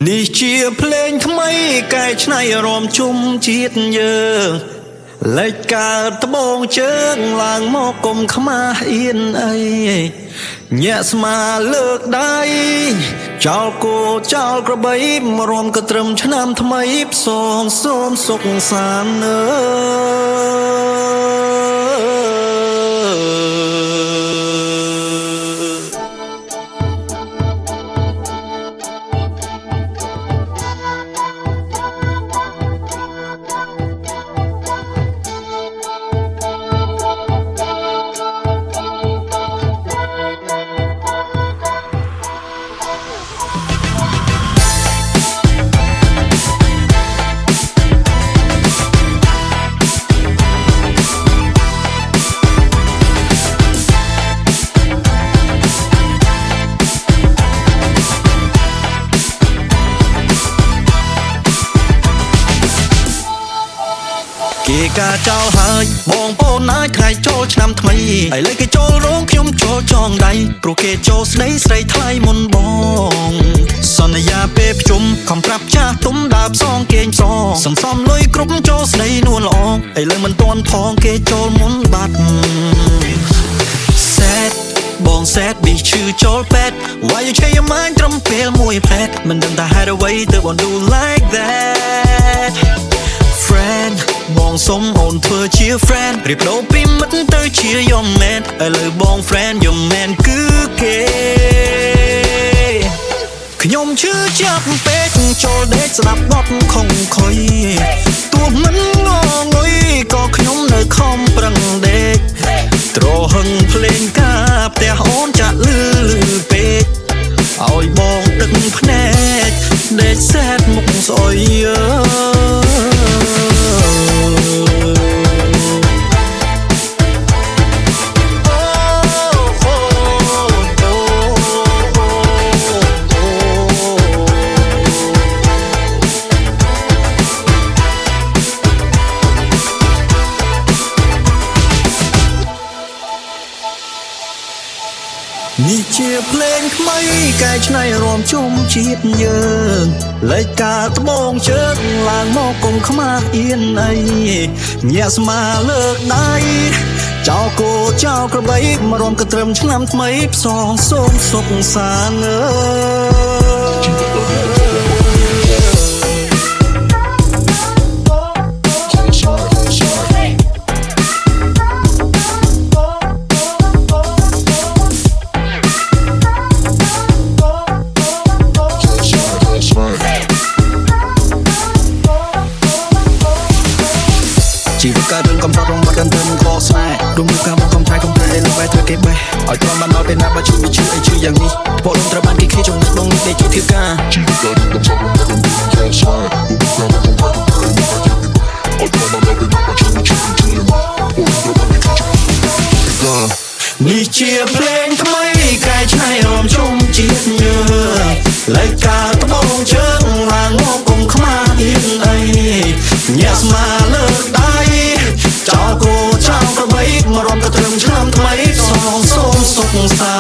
Nis cia phleej thmej kaij tshnaij rom tshum ciaj yawg, lej kav tbooj cawv laag mob koom khmaj iab ej, nyam sma lwg dai, caul kua caul krab ib rom kav trwm tshnam thmej ib xoom xoom xom xaav nawb. Kev kav caul hais, Boos Pov Naib, thaij caul tshnam thmej, ej lej kev caul roos knyom caul coog dai, pruv kev caul sdeb srei thaij moos Boos. Xo na yam peb pum khom prab tshaj tum dab xoom kev xoom, xoom xoom loj krup caul sdeb nuav loj, ej lej mej tuam thov kev caul moos npab. Set, Boos set, big tshwm caul pet, why you change your mind trong pel muaj plet, mej ntees tas hais dab wei twb Boos do like that. Friend, Boos xoom oon thua cia friend, riam dau pib mej twb cia your man, ej lej Boos friend your man kwv kev. Knyom tshwm ciaj peb caul deb sab dab khoom khoi, tuam meej ngos nqi kom knyom nawb khom preeg deb, rov heej phleej kab tias oon tsam lwj lwj peb, ua Boos teeb phnev, deb set moos xoi. Nis cia phleej thmej kaij tshnaij rom tshum ciaj yawg, lej kav tbooj cawv laag mob koom khmaj iab ej, nyam sma lwg dai, caul kua caul krab ib rom kav trwm tshnam thmej ib xoom xoom xaav nawb. Tsis vwm kab rwng kom txhob roos npaj kab ntawm koj snav, dum dum kab mob kom thaiv kom thaiv es lub bai thawj kev bai, ua rau mas no peb nab pab tshwm tshwm es tshwm yaam li, pom lub nrab npab kev khib tsoom dej dloog li dej tshwm thwv kab. Nis cia phleej thmej kaij tshnaij rom tshum ciaj yawg, lej kav tbooj cawv laag mob koom khmaj iab ej, nyam sma lwg dai, caul kua caul krab ib rom kav trwm tshnam thmej ib xoom xoom xaav.